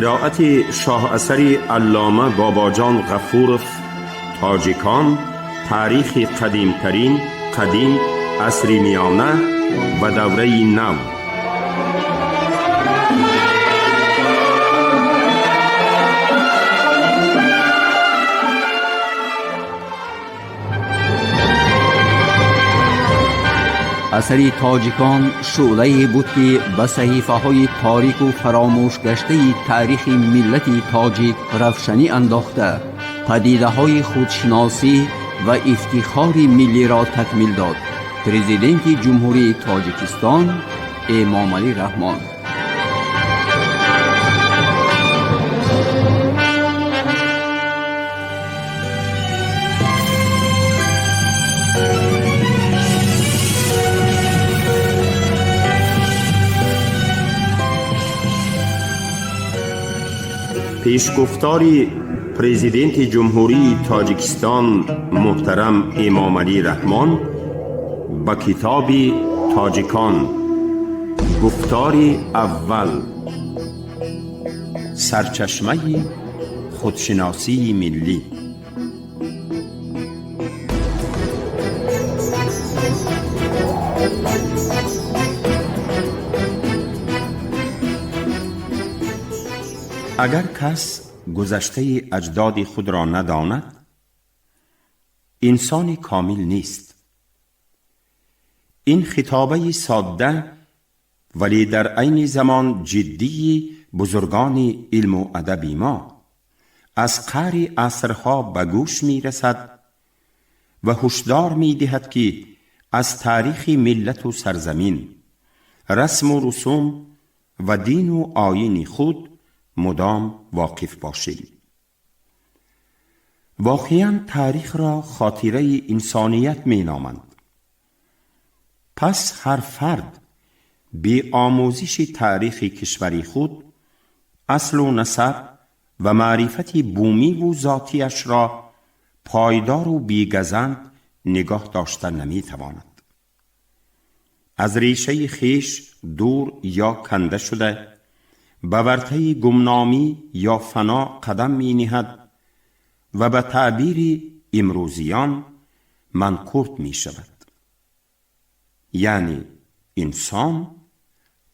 Қироати шоҳасари аллома Бобоҷон Ғафуров «Тоҷикон: таърихи қадимтарин, қадим, асри миёна ва давраи нав». Асари «Тоҷикон» шӯълае буд, ки ба саҳифаҳои торику фаромӯшгаштаи таърихи миллати тоҷик равшанӣ андохта, падидаҳои худшиносӣ ва ифтихори миллиро такмил дод. Президенти Ҷумҳурии Тоҷикистон Эмомалӣ Раҳмон. Пешгуфтори Президенти Ҷумҳурии Тоҷикистон муҳтарам Эмомалӣ Раҳмон ба китоби «Тоҷикон». Гуфтори аввал: сарчашмаи худшиносии миллӣ. Агар кас гузаштаи аҷдоди худро надонад, инсони комил нест. Ин хитобаи содда, вале дар айни замон ҷиддии бузургони илму адаби мо аз қаъри асрҳо ба гӯш мерасад ва ҳушдор медиҳад, ки аз таърихи миллату сарзамин, расму русум ва дину оини худ мудом воқиф бошем. Воқеан, таърихро хотираи инсоният меноманд. Пас ҳар фард беомӯзиши таърихи кишвари худ аслу насаб ва маърифати бумиву зотиашро пойдору бегазанд нигоҳ дошта наметавонад. Аз решаи хеш дур ё канда шуда, ба вартаи гумномӣ ё фано қадам мениҳад ва ба таъбири имрӯзиён манкурт мешавад. Яъне инсон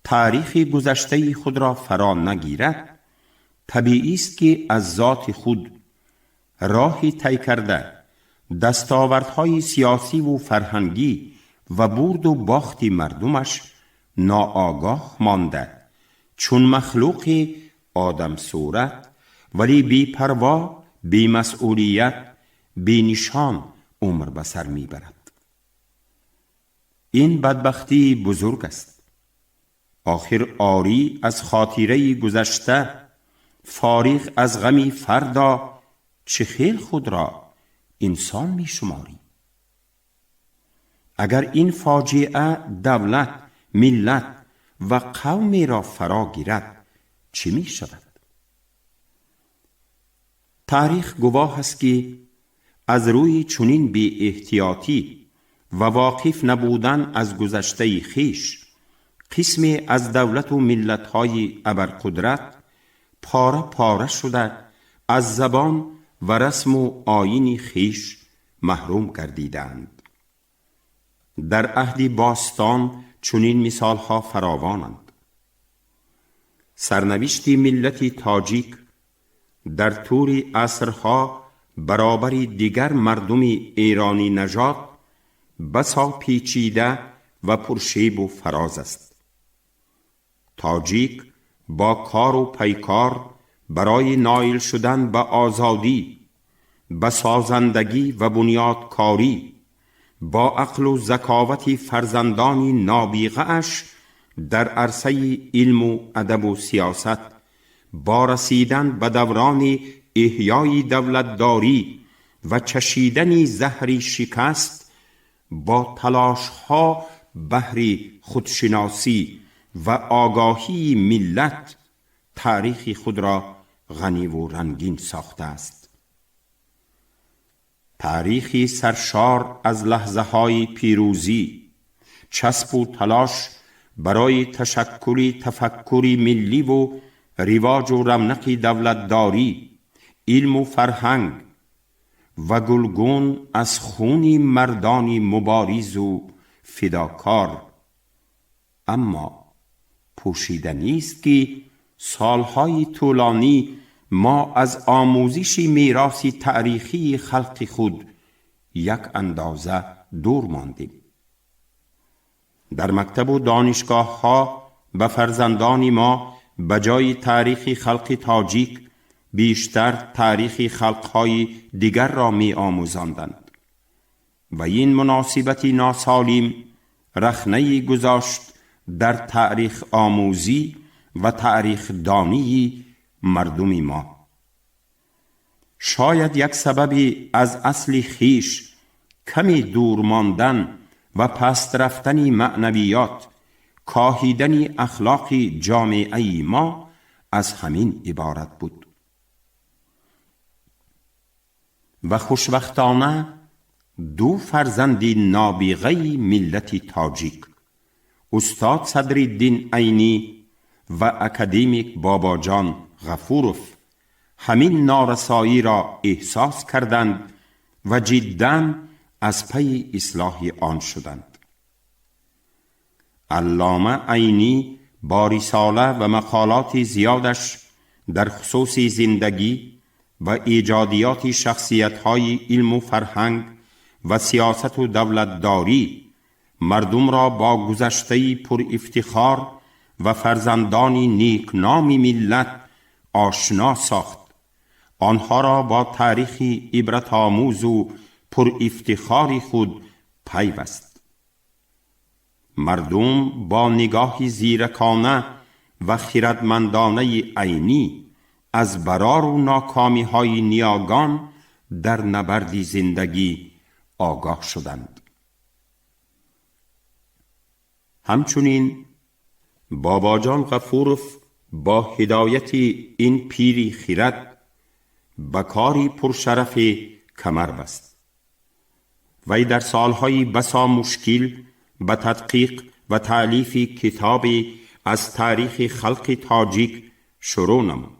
таърихи гузаштаи худро фаро нагирад, табиист, ки аз зоти худ, роҳи тай карда, дастовардҳои сиёсиву фарҳангӣ ва бурду бохти мардумаш ноогоҳ монда, чун махлуқи одамсурат, вале бепарво, бемасъулият, бенишон умр ба сар мебарад. Ин бадбахтии бузург аст. Охир орӣ аз хотираи гузашта, фориғ аз ғами фардо, чӣ хел худро инсон мешуморӣ? Агар ин фоҷиа давлат, миллат ва қавмеро фаро гирад, чӣ мешавад? Таърих гувоҳ аст, ки аз рӯи чунин беэҳтиётӣ ва воқиф набудан аз гузаштаи хеш, қисме аз давлату миллатҳои абарқудрат пора пора шуда, аз забон ва расму оини хеш маҳрум гардидаанд. Дар аҳди бостон чунин мисолҳо фаровонанд. Сарнавишти миллати тоҷик дар тӯри асрҳо баробари дигар мардуми эронӣ нажод басо печида ва пуршебу фароз аст. Тоҷик бо кору пайкор барои ноил шудан ба озодӣ, ба созандагӣ ва бунёдкорӣ, бо ақлу заковати фарзандони нобиғааш дар арсаи илму адабу сиёсат, бо расидан ба даврони эҳёи давлатдорӣ ва чашидани заҳри шикаст, бо талошҳо баҳри худшиносӣ ва огоҳии миллат таърихи худро ғаниву рангин сохтааст. Таърихи саршор аз лаҳзаҳои пирӯзӣ, часпу талош барои ташаккули тафаккури милливу ривоҷу равнақи давлатдорӣ, илму фарҳанг ва гулгун аз хуни мардони муборизу фидокор. Аммо пӯшида нест, ки солҳои тӯлонӣ мо аз омӯзиши мероси таърихии халқи худ як андоза дур мондем. Дар мактабу донишгоҳҳо ба фарзандони мо ба ҷои таърихи халқи тоҷик бештар таърихи халқҳои дигарро меомӯзонданд ва ин муносибати носолим рахнае гузошт дар таърих омӯзӣ ва таърихдонии мардуми мо. Шояд як сабаби аз асли хиш каме дур мондан ва паст рафтани маънавиёт, коҳидани ахлоқи ҷомеаи мо аз ҳамин иборат буд. Ва хушбахтона ду фарзанди нобиғаи миллати тоҷик, устод Садриддин Айнӣ ва академик Бобоҷон Ғафуров, ҳамин норасоиро эҳсос карданд ва ҷиддан аз пайи ислоҳи он шуданд. Аллома Айнӣ бо рисола ва мақолоти зиёдаш дар хусуси зиндагӣ ва эҷодиёти шахсиятҳои илму фарҳанг ва сиёсату давлатдорӣ мардумро бо гузаштаи пурифтихор ва фарзандони некноми миллат ошно сохт, онҳоро бо таърихи ибратомӯзу пурифтихори худ пайваст. Мардум бо нигоҳи зиракона ва хирадмандонаи Айнӣ аз барору нокомиҳои ниёгон дар набарди зиндагӣ огоҳ шуданд. Ҳамчунин Бобоҷон Ғафуров бо ҳидояти ин пири хирад ба кори пуршарафе камар баст. Вай дар солҳои басо мушкил ба тадқиқ ва таълифи китобе аз таърихи халқи тоҷик шурӯъ намуд.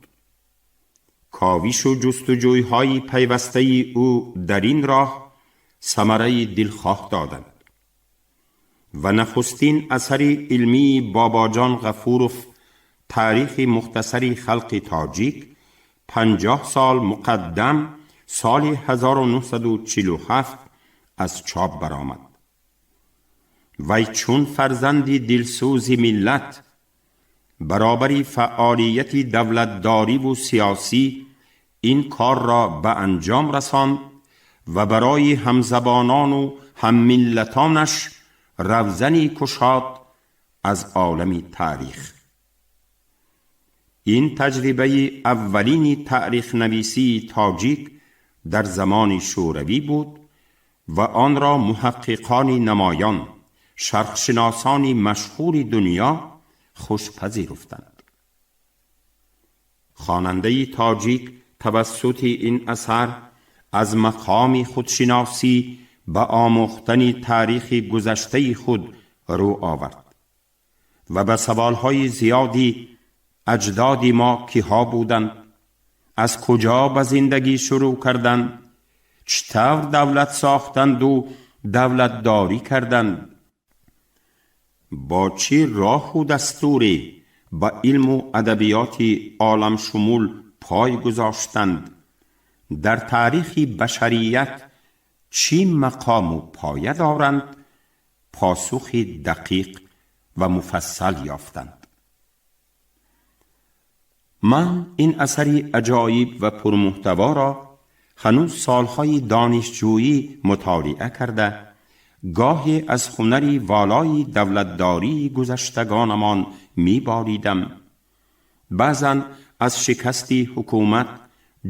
Ковишу ҷустуҷӯйҳои пайвастаи ӯ дар ин роҳ самараи дилхоҳ доданд ва нахустин асари илмии Бобоҷон Ғафуров, Таърихи мухтасари халқи тоҷик, 50 сол муқаддам соли 1947 аз чоп баромад. Вай чун фарзанди дилсӯзи миллат баробари фаъолияти давлатдориву сиёсӣ ин корро ба анҷом расонд ва барои ҳамзабонону ҳаммиллатонаш равзани кушод аз олами таърих. Ин таҷрибаи аввалини таърихнависии тоҷик дар замони шӯравӣ буд ва онро муҳаққиқони намоён, шарқшиносони машҳури дунё хуш пазируфтанд. Хонандаи тоҷик тавассути ин асар аз мақоми худшиносӣ ба омӯхтани таърихи гузаштаи худ рӯ овард ва ба саволҳои зиёди аҷдоди мо киҳо буданд, аз куҷо ба зиндагӣ шурӯъ карданд, чӣ тавр давлат сохтанду давлатдорӣ карданд, бо чӣ роҳу дастуре ба илму адабиёти оламшумул пой гузоштанд, дар таърихи башарият чӣ мақому поя доранд, посухи дақиқ ва муфассал ёфтанд. Ман ин асари аҷоиб ва пурмуҳтаворо ҳанӯз солҳои донишҷӯӣ мутолиа карда, гоҳе аз ҳунари волои давлатдории гузаштагонамон меборидам, баъзан аз шикасти ҳукумат,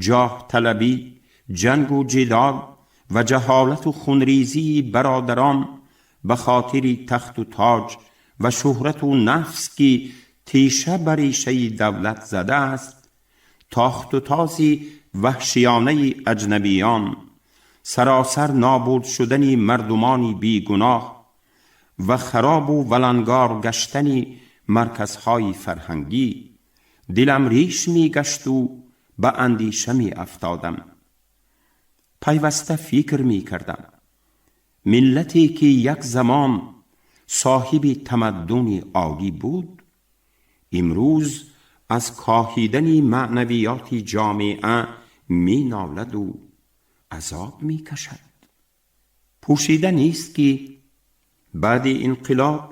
ҷоҳталабӣ, ҷангу ҷидол ва ҷаҳолату хунрезии бародарон ба хотири тахту тоҷ ва шӯҳрату нафс, ки теша ба решаи давлат задааст, тохту този ваҳшиёнаи аҷнабиён, саросар нобуд шудани мардумони бегуноҳ ва харобу валангор гаштани марказҳои фарҳангӣ, Дилам риш мегашту ба андеша меафтодам. Пайваста фикр мекардам: миллате ки як замон соҳиби тамаддуни олӣ буд, имрӯз аз коҳидани маънавиёти ҷомеа меноладу азоб мекашад. Пӯшида нест, ки баъди инқилоб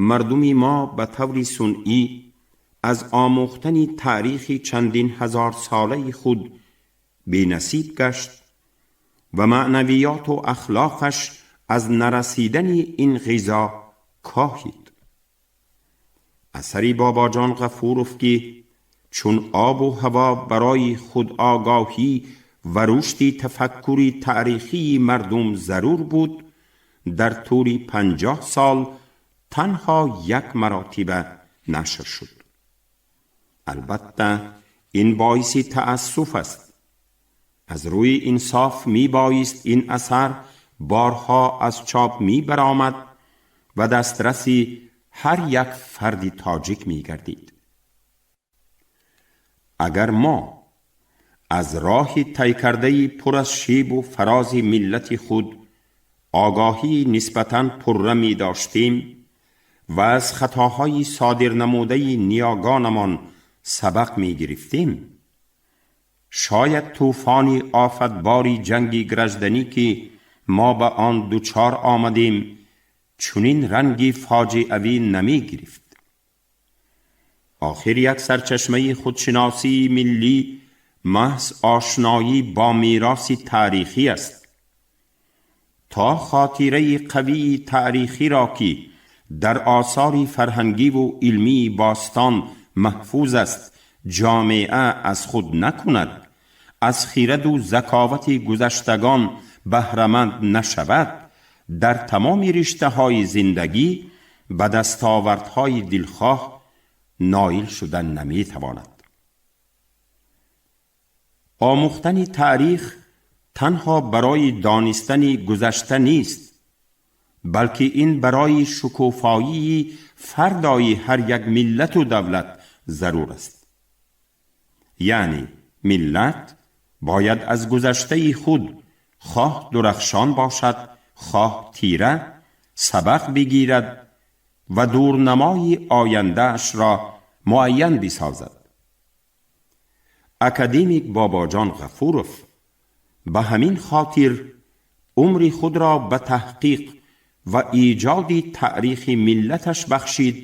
мардуми мо ба таври сунъӣ аз омӯхтани таърихи чандин ҳазорсолаи худ бенасиб гашт ва маънавиёту ахлоқаш аз нарасидани ин ғизо коҳид. Асари Бобоҷон Ғафуров, ки чун обу ҳаво барои худогоҳӣ ва рушди тафаккури таърихии мардум зарур буд, дар тӯли 50 сол танҳо як маротиба нашр шуд. Албатта, ин боиси таассуф аст. Аз рӯи инсоф мебоист ин асар борҳо аз чоп мебаромад ва дастраси ҳар як фарди тоҷик мегардид. Агар мо аз роҳи тай кардаи пур аз шебу фарози миллати худ огаҳии нисбатан пурра медоштем ва аз хатоҳои содир намудаи ниёгонамон сабақ мегирифтем, шояд тӯфони офатбори ҷанги гражданӣ, ки мо ба он дучор омадем, чунин ранги фоҷиавӣ намегирифт. Охир як сарчашмаи худшиносии миллӣ маҳз ошноӣ бо мероси таърихӣ аст. То хотираи қавии таърихиро, ки дар осори фарҳангиву илмии бостон маҳфуз аст, ҷомеа аз худ накунад, аз хираду заковати гузаштагон баҳраманд нашавад, дар тамоми риштаҳои зиндагӣ ба дастовардҳои дилхоҳ ноил шудан наметавонад. Омӯхтани таърих танҳо барои донистани гузашта нест, балки ин барои шукуфоии фардои ҳар як миллату давлат зарур аст. Яъне миллат бояд аз гузаштаи худ, хоҳ дурахшон бошад, хоҳ тира, сабақ бигирад ва дурнамои ояндаашро муайян бисозад. Академик Бобоҷон Ғафуров ба ҳамин хотир умри худро ба таҳқиқ ва эҷоди таърихи миллаташ бахшид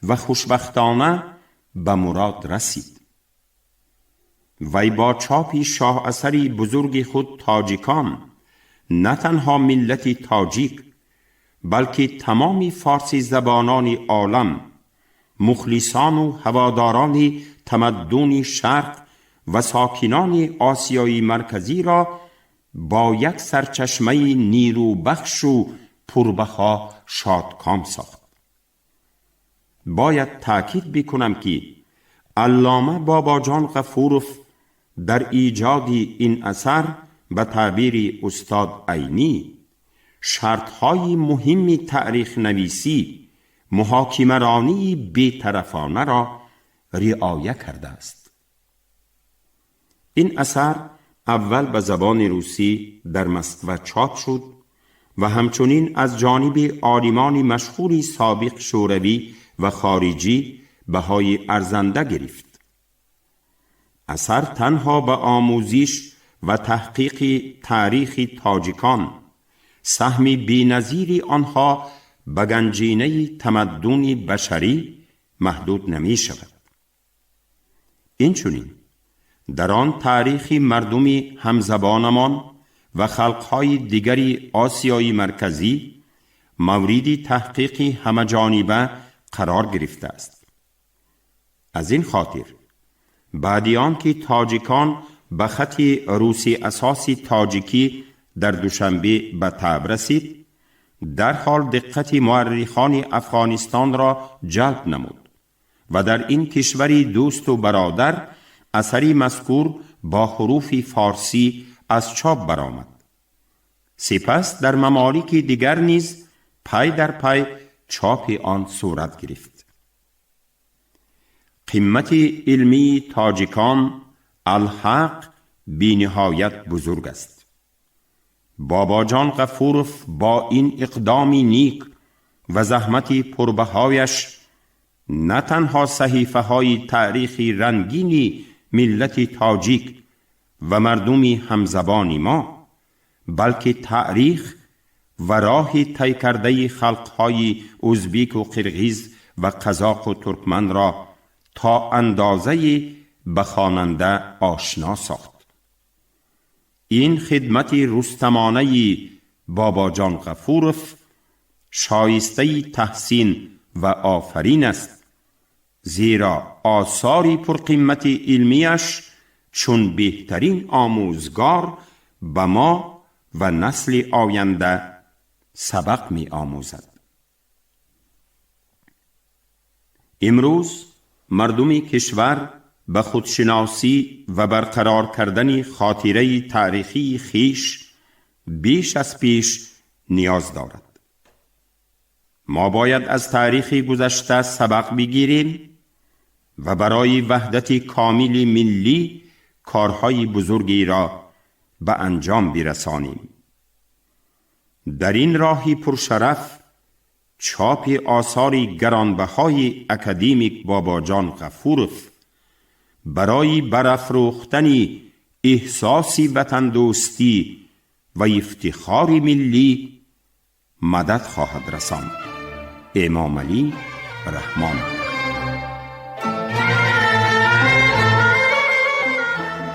ва хушбахтона ба мурод расид. Вай бо чопи шоҳасари бузурги худ «Тоҷикон» на танҳо миллати тоҷик, балки тамоми форсизабонони олам, мухлисону ҳаводорони тамаддуни шарқ ва сокинони Осиёи Марказиро бо як сарчашмаи нерӯбахшу пурбаҳо шодком сохт. Бояд таъкид бикунам, ки аллома Бобоҷон Ғафуров дар эҷоди ин асар, ба таъбири устод Айнӣ, шартҳои муҳимми таърихнависӣ, муҳокимаронии бетарафонаро риоя кардааст. Ин асар аввал ба забони русӣ дар Москва чоп шуд ва ҳамчунин аз ҷониби олимони машҳури собиқ шӯравӣ ва хориҷӣ баҳои арзанда гирифт. Асар танҳо ба омӯзиш ва таҳқиқи таърихи тоҷикон, саҳми беназири онҳо ба ганҷинаи тамаддуни башарӣ маҳдуд намешавад. Инчунин дар он таърихи мардуми ҳамзабонамон ва халқҳои дигари Осиёи Марказӣ мавриди таҳқиқи ҳамаҷониба қарор гирифтааст. Аз ин хотир баъди он ки «Тоҷикон» ба хати русӣ асоси тоҷикӣ дар Душанбе ба табъ расид, дарҳол диққати муаррихони Афғонистонро ҷалб намуд ва дар ин кишвари дӯсту бародар асари мазкур бо ҳуруфи форсӣ аз чоп баромад. Сипас дар мамолики дигар низ пай дар пай чопи он сурат гирифт. Қиммати илмии тоҷикон алҳақ бениҳоят бузург аст. Бобоҷон Ғафуров бо ин иқдоми ник ва заҳмати пурбаҳояш на танҳо саҳифаҳои таърихи рангини миллати тоҷик ва мардуми ҳамзабони мо, балки таърих ва роҳи тай кардаи халқҳои узбеку қирғиз ва қазоқу туркманро то андозае ба хонанда ошно сохт. Ин хидмати рустамонаи Бобоҷон Ғафуров шоистаи таҳсин ва офарин аст, зеро осори пурқиммати илмияш чун беҳтарин омӯзгор ба мо ва насли оянда сабақ меомӯзад. Имрӯз мардуми кишвар ба худшиносӣ ва барқарор кардани хотираи таърихии хиш беш аз пеш ниёз дорад. Мо бояд аз таърихи гузашта сабақ бигирем ва барои ваҳдати комили миллӣ корҳои бузургеро ба анҷом бирасонем. Дар ин роҳи пуршараф чопи осори гаронбаҳои академик Бобоҷон Ғафуров барои барафрӯхтани эҳсоси ватандӯстӣ ва ифтихори миллӣ мадад хоҳад расонд. Эмомалӣ Раҳмон.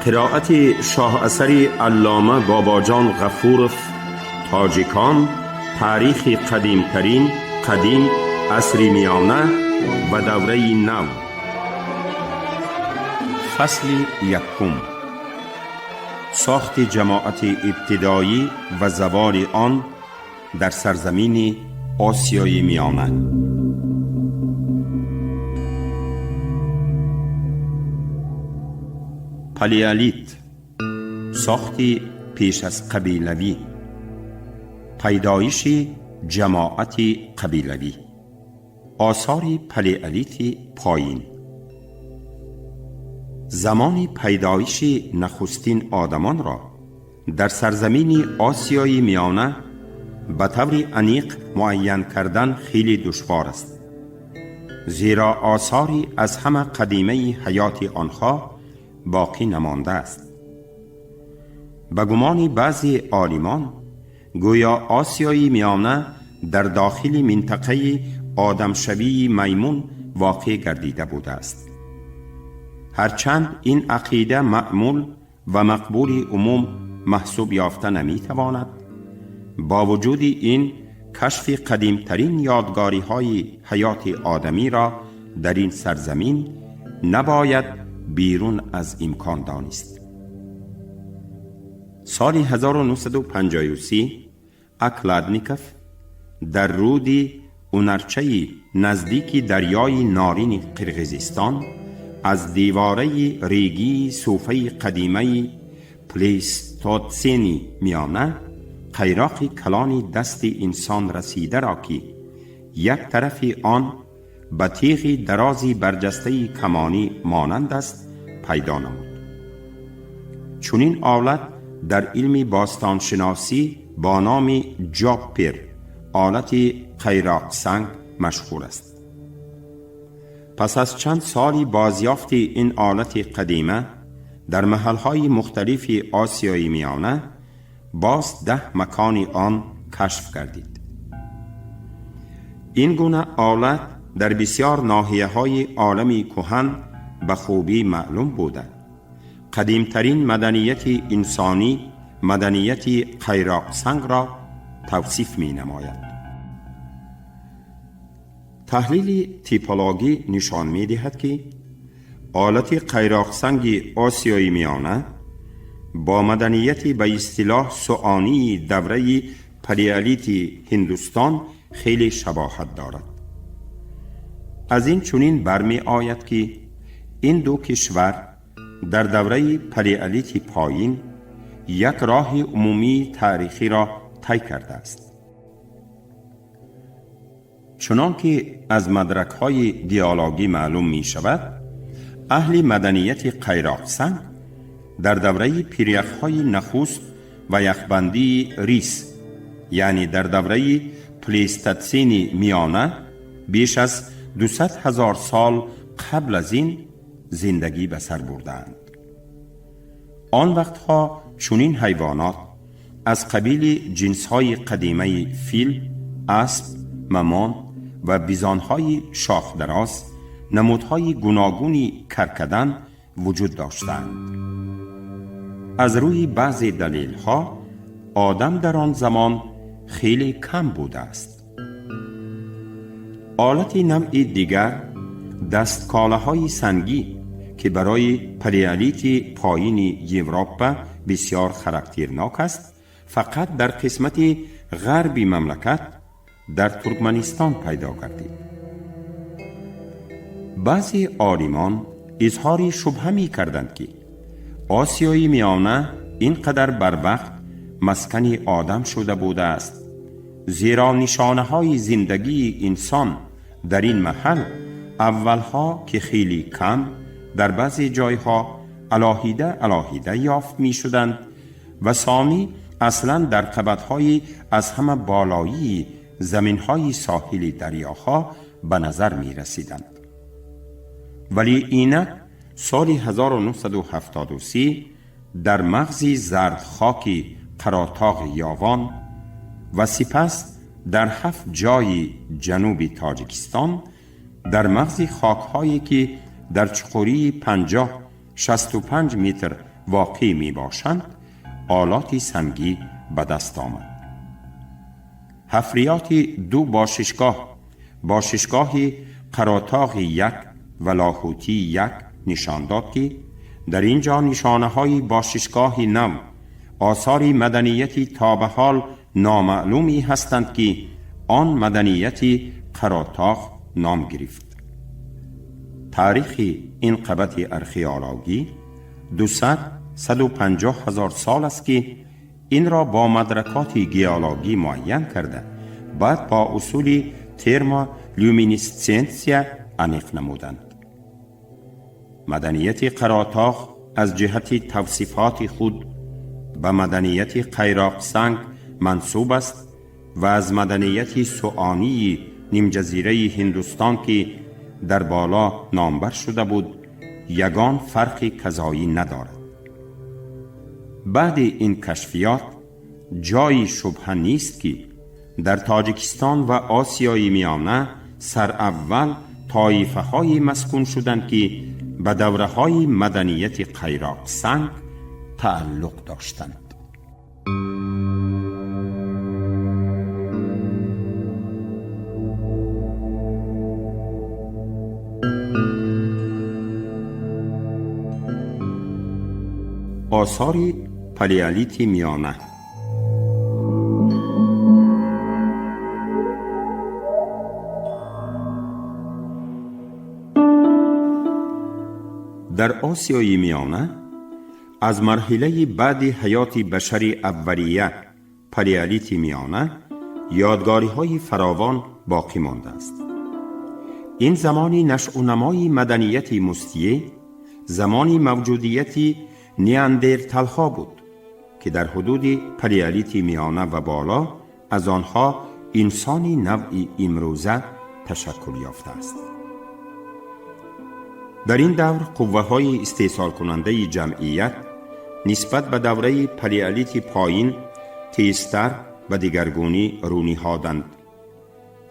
Қироати шоҳасари аллома Бобоҷон Ғафуров «Тоҷикон: таърихи қадимтарин, қадим, асри миёна ва давраи нав». Фасли якум: сохти ҷамоати ибтидоӣ ва заволи он дар сарзамини Осиёи Миёна. Палеолит: сохти пеш аз қабилавӣ, пайдоиши ҷамоати қабилавӣ, осори палеолити поин. Замони пайдоиши нахустин одамонро дар сарзамини Осиёи Миёна ба таври аниқ муайян кардан хеле душвор аст, зеро осори аз ҳама қадимаи ҳаёти онҳо боқӣ намондааст. Ба гумони баъзе олимон, гӯё Осиёи Миёна дар дохили минтақаи одамшавии маймун воқеъ гардида будааст. Ҳарчанд ин ақида маъмул ва мақбули умум маҳсуб ёфта наметавонад, бо вуҷуди ин кашфи қадимтарин ёдгориҳои ҳаёти одамиро дар ин сарзамин набояд берун аз имкон донист. Соли 1953 Окладников дар руди Унарчаи наздики дарёи Норини Қирғизистон аз девораи регии суфаи қадимаи плейстотсени миёна қайроқи калони дасти инсон расидаро, ки як тарафи он ба теғи дарози барҷастаи камонӣ монанд аст, пайдо намуд. Чунин олат дар илми бостоншиносӣ бо номи ҷоппер, олати қайроқсанг, машҳур аст. Пас аз чанд соли бозёфти ин олати қадима дар маҳалҳои мухталифи Осиёи Миёна боз 10 макони он кашф гардид. Ин гуна олат дар бисёр ноҳияҳои олами кӯҳан ба хубӣ маълум буда, қадимтарин маданияти инсонӣ, маданияти қайроқсангро тавсиф менамояд. Таҳлили типологӣ нишон медиҳад, ки олати қайроқсанги Осиёи Миёна бо маданияти ба истилоҳ суонии давраи палеолити Ҳиндустон хеле шабоҳат дорад. Аз ин чунин бармеояд, ки ин ду кишвар дар давраи палеолити поин як роҳи умумии таърихиро тай кардааст. Чунон ки аз мадракҳои диалогӣ маълум мешавад, Аҳли маданияти Қайроқсанг дар давраи пиряхҳои нахуст ва яхбандии рис, яъне дар давраи плейстотсени миёна, беш аз 200 ҳазор сол қабл аз ин зиндагӣ ба сар бурдаанд. Он вақтҳо чунин ҳайвонот аз қабили ҷинсҳои қадимаи фил, асп, мамон ва бизонҳои шохдароз, намудҳои гуногуни каркадан вуҷуд доштаанд. Аз рӯи баъзе далелҳо одам дар он замон хеле кам будааст. Олати навъи дигар дастколаҳои сангӣ, ки барои палеолити поини Европа бисёр характернок аст, фақат дар қисмати ғарби мамлакат, дар Туркманистон пайдо гардид. Баъзе олимон изҳори шубҳа мекарданд, ки Осиёи Миёна ин қадар барвақт маскани одам шуда будааст, зеро нишонаҳои зиндагии инсон дар ин маҳал аввалҳо, ки хеле кам, дар баъзе ҷойҳо алоҳида алоҳида ёфт мешуданд ва сонӣ аслан дар қабатҳои аз ҳама болоии заминҳои соҳили дарёҳо ба назар мерасиданд. Вале инак соли 1973 дар мағзи зардхоки Қаротоғи Ёвон ва сипас дар ҳафт ҷойи ҷануби Тоҷикистон, дар мағзи хокҳое, ки дар чуқурии 50-65 метр воқеъ мебошанд, олоти сангӣ ба даст омад. Ҳафриёти ду бошишгоҳ, бошишгоҳи Қаротоғи як ва Лоҳутӣ як, нишон дод, ки дар ин ҷо нишонаҳои бошишгоҳи нав, осори маданияти то ба ҳол номаълуме ҳастанд, ки он маданияти Қаротоғ ном гирифт. Таърихи ин қабати археологӣ 200-150 ҳазор сол аст, ки инро бо мадракоти геологӣ муайян карда, баъд бо усули термолюминесценсия аниқ намуданд. Маданияти Қаротоғ аз ҷиҳати тавсифоти худ ба маданияти Қайроқсанг мансуб аст ва аз маданияти суонии нимҷазираи Ҳиндустон, ки дар боло номбар шуда буд, ягон фарқи казоӣ надорад. Баъди ин кашфиёт ҷойи шубҳа нест, ки дар Тоҷикистон ва Осиёи Миёна сараввал тоифаҳое маскун шуданд, ки ба давраҳои маданияти Қайроқсанг тааллуқ доштанд. Осори палеолити миёна. Дар Осиёи Миёна аз марҳилаи баъди ҳаёти башари аввалия, палеолити миёна, ёдгориҳои фаровон боқӣ мондааст. Ин замони нашъунамои маданияти Мустие, замони мавҷудияти неандерталҳо буд, ки дар ҳудуди палеолити миёна ва боло аз онҳо инсони навъи имрӯза ташаккул ёфтааст. Дар ин давр қувваҳои истеҳсолкунандаи ҷамъият нисбат ба давраи палеолити поин тезтар ба дигаргунӣ рӯ ниҳоданд.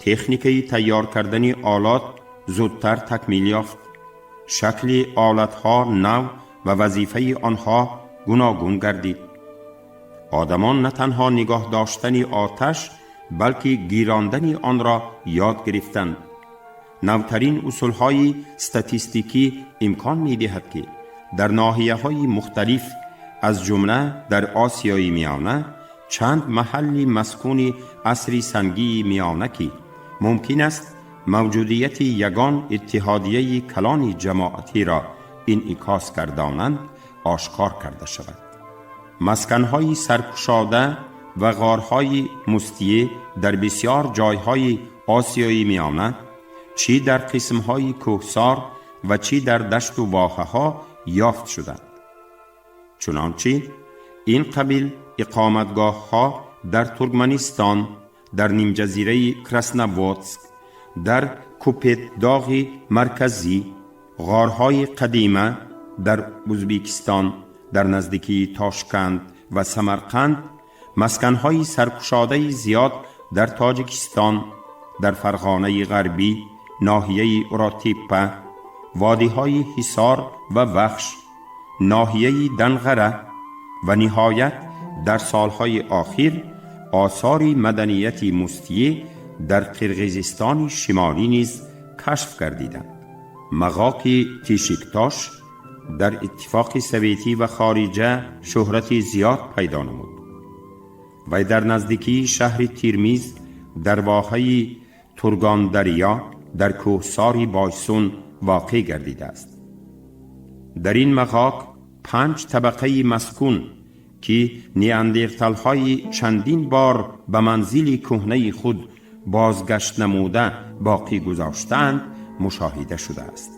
Техникаи тайёр кардани олот зудтар такмил ёфт, шакли олатҳо нав ва вазифаи онҳо гуногун гардид. Одамон на танҳо нигоҳ доштани оташ, балки гирондани онро ёд гирифтанд. Навтарин усулҳои статистикӣ имкон медиҳад, ки дар ноҳияҳои мухталиф, аз ҷумла дар Осиёи Миёна, чанд маҳалли маскуни асри сангии миёна, ки мумкин аст мавҷудияти ягон иттиҳодияи калони ҷамоатиро инъикос гардонанд, ошкор карда шавад. Масканҳои саркушода ва ғорҳои Мустие дар бисёр ҷойҳои Осиёи Миёна, чӣ дар қисмҳои кӯҳсор ва чӣ дар дашту воҳаҳо ёфт шуданд. Чунончи ин қабил иқоматгоҳҳо дар Туркманистон, дар нимҷазираи Красноводск, дар Купетдоғи марказӣ, ғорҳои қадима дар Узбекистон, дар наздикии Тошканд ва Самарқанд, масканҳои саркушодаи зиёд дар Тоҷикистон, дар Фарғонаи ғарбӣ, ноҳияи Уротеппа, водиҳои Ҳисор ва Вахш, ноҳияи Данғара ва ниҳоят дар солҳои охир осори маданияти Мустие дар Қирғизистони шимолӣ низ кашф гардиданд. Мағоки Тишиктош дар Иттифоқи Советӣ ва хориҷа шӯҳрати зиёд пайдо намуд. Вай дар наздикии шаҳри Тирмиз, дар воҳаи Тургондарё, дар кӯҳсори Бойсун воқеъ гардидааст. Дар ин мағок панҷ табақаи маскун, ки неандерталҳои чандин бор ба манзили кӯҳнаи худ бозгашт намуда боқӣ гузоштаанд, мушоҳида шудааст.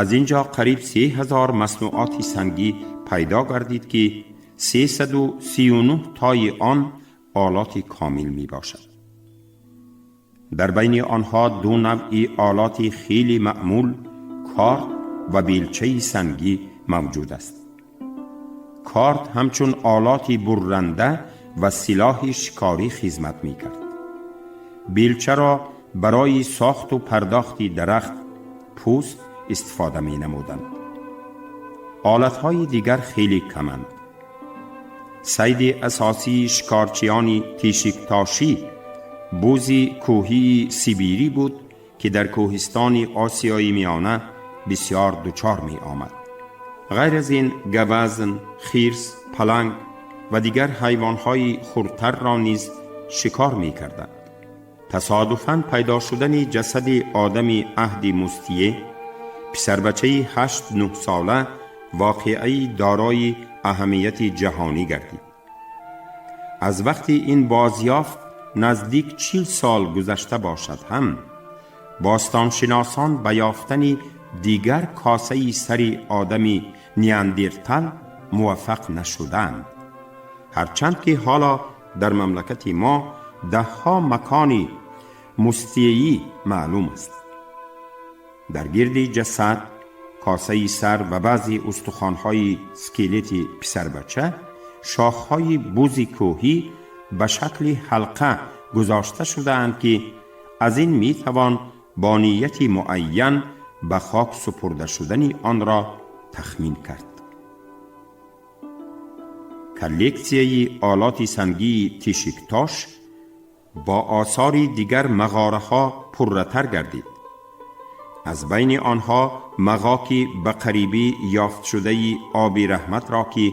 Аз ин ҷо қариб 3000 маснуоти сангӣ пайдо гардид, ки 339 тои он олоти комил мебошад. Дар байни онҳо ду навъи олоти хеле маъмул, корд ва белчаи сангӣ мавҷуд аст. Корд ҳамчун олоти бурранда ва силоҳи шикорӣ хизмат мекард. Белчаро барои сохту пардохти дарахт, пӯст истифода менамуданд. Олатҳои дигар хеле каманд. Сайди асосии шикорчиёни Тишиктошӣ бузи кӯҳии сибирӣ буд, ки дар кӯҳистони Осиёи Миёна бисёр дучор меомад. Ғайр аз ин гавазн, хирс, паланг ва дигар ҳайвонҳои хурдтарро низ шикор мекарданд. Тасодуфан пайдо шудани ҷасади одами аҳди Мустие, писарбачаи 8-9 сола, воқеаи дорои аҳамияти ҷаҳонӣ гардид. Аз вақти ин бозёфт наздик 40 сол гузашта бошад ҳам, бостоншиносон ба ёфтани дигар косаи сари одами неандертал муваффақ нашуданд, ҳарчанд ки ҳоло дар мамлакати мо даҳҳо макони мустиеӣ маълум аст. Дар гирди ҷасад, косаи сар ва баъзе устухонҳои скелети писарбача шохҳои бузи кӯҳӣ ба шакли ҳалқа гузошта шудаанд, ки аз ин метавон бо нияти муайян ба хок супурда шудани онро тахмин кард. Коллексияи олоти сангии Тишиктош бо осори дигар мағораҳо пурратар гардид. Аз байни онҳо мағоки ба қарибӣ ёфтшудаи Оби Раҳматро, ки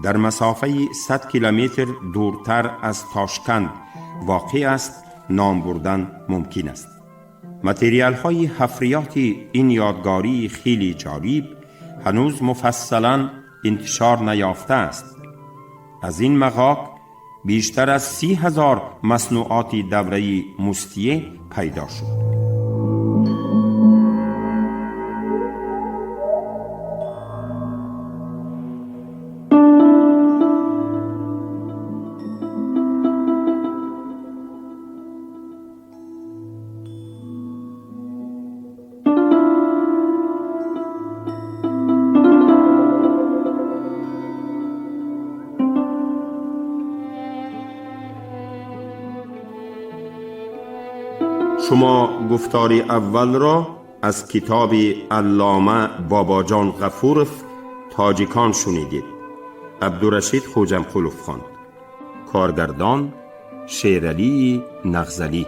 дар масофаи 100 километр дуртар аз Тошканд воқеъ аст, ном бурдан мумкин аст. Материалҳои ҳафриёти ин ёдгории хеле ҷолиб ҳанӯз муфассалан интишор наёфтааст. Аз ин мағок бештар аз 30 000 маснуоти давраи Мустие пайдо шуд. Шумо гуфтори аввалро аз китоби аллома Бобоҷон Ғафуров «Тоҷикон» шунидед. Абдурашид Хоҷамқулов хонд. Коргардон Шералии Нағзалӣ.